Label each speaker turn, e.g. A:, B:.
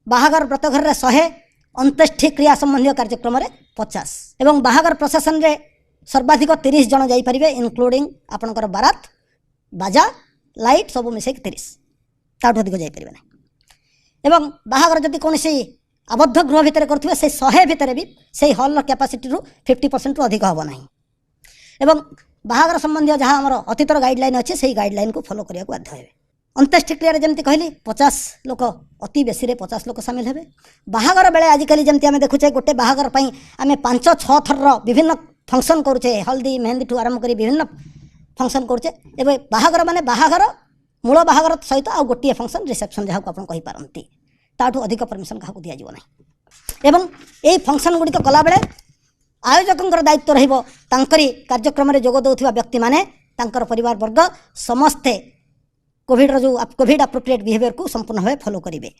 A: ବାହାଘର ବ୍ରତଘରରେ 100, ଅନ୍ତ୍ୟେଷ୍ଟି କ୍ରିୟା ସମ୍ବନ୍ଧୀୟ କାର୍ଯ୍ୟକ୍ରମରେ 50 ଏବଂ ବାହାଘର ପ୍ରସେସନରେ ସର୍ବାଧିକ 30 ଜଣ ଯାଇପାରିବେ, ଇନକ୍ଲୁଡ଼ିଂ ଆପଣଙ୍କର ବାରାତ, ବାଜା, ଲାଇଟ୍ ସବୁ ମିଶେଇକି 30, ତାଠୁ ଅଧିକ ଯାଇପାରିବେ ନାହିଁ। ଏବଂ ବାହାଘର ଯଦି କୌଣସି ଆବଦ୍ଧ ଗୃହ ଭିତରେ କରୁଥିବେ, ସେଇ 100 ଭିତରେ ବି ସେଇ ହଲ୍ର କ୍ୟାପାସିଟିରୁ 50%ରୁ ଅଧିକ ହେବ ନାହିଁ। ଏବଂ ବାହାଘର ସମ୍ବନ୍ଧୀୟ ଯାହା ଆମର ଅତୀତର ଗାଇଡ଼ଲାଇନ୍ ଅଛି, ସେଇ ଗାଇଡ଼ଲାଇନ୍କୁ ଫଲୋ କରିବାକୁ ବାଧ୍ୟ ହେବେ। ଅନ୍ତ୍ୟେଷ୍ଟିକ୍ରିୟାରେ ଯେମିତି କହିଲି, 50 ଲୋକ, ଅତି ବେଶୀରେ 50 ଲୋକ ସାମିଲ ହେବେ। ବାହାଘର ବେଳେ ଆଜିକାଲି ଯେମିତି ଆମେ ଦେଖୁଛେ, ଗୋଟେ ବାହାଘର ପାଇଁ ଆମେ 5 6 ଥରର ବିଭିନ୍ନ ଫଙ୍କସନ୍ କରୁଛେ, ହଳଦୀ ମେହେନ୍ଦୀଠୁ ଆରମ୍ଭ କରି ବିଭିନ୍ନ ଫଙ୍କସନ୍ କରୁଛେ। ଏବେ ବାହାଘର ମାନେ ବାହାଘର, ମୂଳ ବାହାଘର ସହିତ ଆଉ ଗୋଟିଏ ଫଙ୍କସନ୍, ରିସେପସନ୍ ଯାହାକୁ ଆପଣ କହିପାରନ୍ତି, ତାଠୁ ଅଧିକ ପରମିସନ୍ କାହାକୁ ଦିଆଯିବ ନାହିଁ। ଏବଂ ଏଇ ଫଙ୍କସନ୍ ଗୁଡ଼ିକ କଲାବେଳେ ଆୟୋଜକଙ୍କର ଦାୟିତ୍ୱ ରହିବ, ତାଙ୍କରି କାର୍ଯ୍ୟକ୍ରମରେ ଯୋଗ ଦେଉଥିବା ବ୍ୟକ୍ତିମାନେ, ତାଙ୍କର ପରିବାର ବର୍ଗ ସମସ୍ତେ କୋଭିଡ଼ର ଯେଉଁ କୋଭିଡ଼ ଆପ୍ରୋପ୍ରିଏଟ୍ ବିହେଭିଅରକୁ ସମ୍ପୂର୍ଣ୍ଣ ଭାବେ ଫଲୋ କରିବେ।